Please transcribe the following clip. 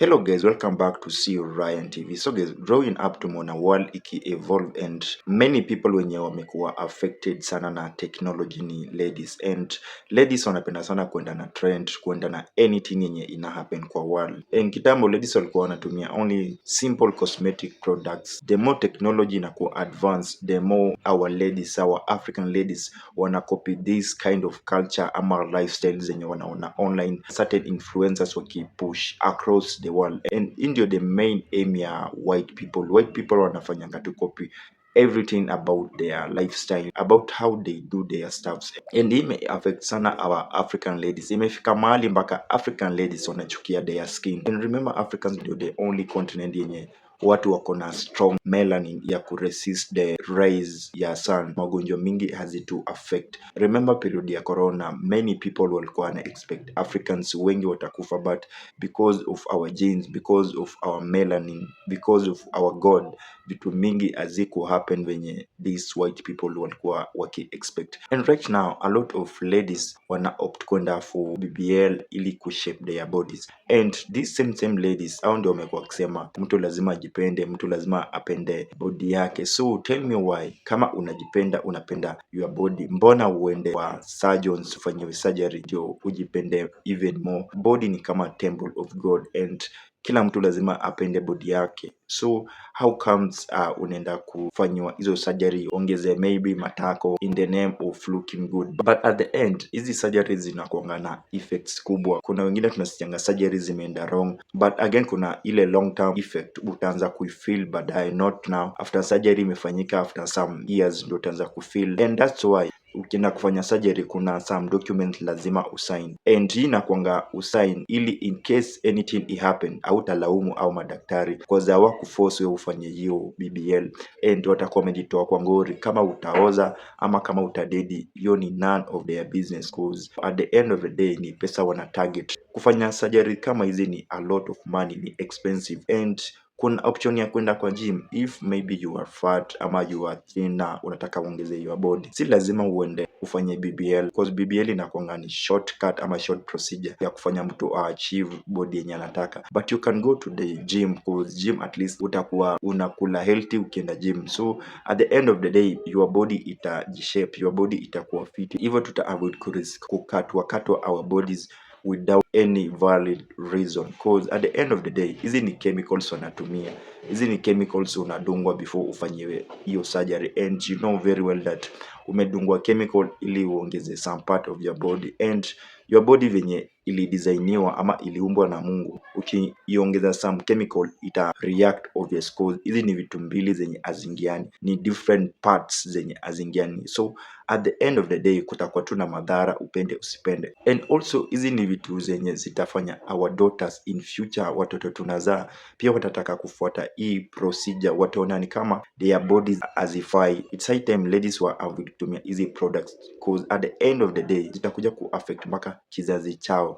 Hello guys, welcome back to See Ryan TV. So guys, growing up tumeona world iki evolve and many people wenye wamekuwa affected sana na technology ni ladies, and ladies wanapenda sana kwenda na trend, kwenda na anything yenye ina happen kwa world. And kitambo ladies walikuwa wanatumia only simple cosmetic products. The more technology inakuwa advanced, the more our ladies, our African ladies wana copy this kind of culture ama lifestyle zenye wanaona online, certain influencers wakipush across the world. And hii ndio the main aim ya white people. White people wanafanyanga to copy everything about their lifestyle, about how they do their stuffs, and ime affect sana our African ladies. Imefika mahali mpaka African ladies wanachukia their skin. And remember, Africans ndio the only continent yenye watu wako na strong melanin ya kuresist the rays ya sun. Magonjwa mingi hazitu affect. Remember period ya corona, many people walikuwa wana expect Africans wengi watakufa, but because of our genes, because of our melanin, because of our God, vitu mingi haziku happen venye these white people walikuwa waki expect. And right now a lot of ladies wana opt kwenda for BBL ili kushape their bodies, and these same same ladies hao ndio wamekuwa wakisema mtu lazima ajipende, mtu lazima apende body yake. So tell me why, kama unajipenda, unapenda your body, mbona uende kwa surgeons ufanyiwe surgery ndio ujipende even more? Body ni kama temple of God and kila mtu lazima apende body yake. So how comes unaenda kufanyiwa hizo surgery, ongeze maybe matako in the name of looking good? But at the end hizi surgery zinakuanga na effects kubwa. Kuna wengine tunasikianga surgery zimeenda wrong, but again kuna ile long term effect utaanza kuifeel baadaye, not now. After surgery imefanyika, after some years ndio utaanza kufeel. And that's why ukienda kufanya surgery kuna some document lazima usign, and hii inakuanga usign ili in case anything ihappen, hautalaumu au madaktari cause hawakuforce wewe ufanye hiyo BBL and watakuwa wamejitoa kwa ngori. Kama utaoza ama kama utadedi, hiyo ni none of their business, cause at the end of the day ni pesa wana target. Kufanya surgery kama hizi ni a lot of money, ni expensive. And kuna option ya kwenda kwa gym if maybe you are fat ama you are thin na unataka uongeze your body. Si lazima uende ufanye BBL, cause BBL inakuanga ni shortcut ama short procedure ya kufanya mtu achieve body yenye anataka, but you can go to the gym, cause gym at least utakuwa unakula healthy ukienda gym. So at the end of the day your body itajishape, your body itakuwa fit. Hivyo tuta avoid kurisk kukatwa katwa our bodies without any valid reason, cause at the end of the day hizi ni chemicals wanatumia, hizi ni chemicals unadungwa before ufanyiwe hiyo surgery, and you know very well that umedungwa chemical ili uongeze some part of your body, and your body venye ilidesigniwa ama iliumbwa na Mungu, ukiiongeza some chemical ita react obvious, cause hizi ni vitu mbili zenye haziingiani, ni different parts zenye haziingiani. So at the end of the day kutakuwa tu na madhara, upende usipende. And also hizi ni vitu zenye zitafanya our daughters in future, watoto tunazaa pia watataka kufuata hii procedure, wataona ni kama their bodies hazifai. It's high time ladies wa avoid kutumia hizi products, cause at the end of the day zitakuja kuaffect mpaka kizazi chao.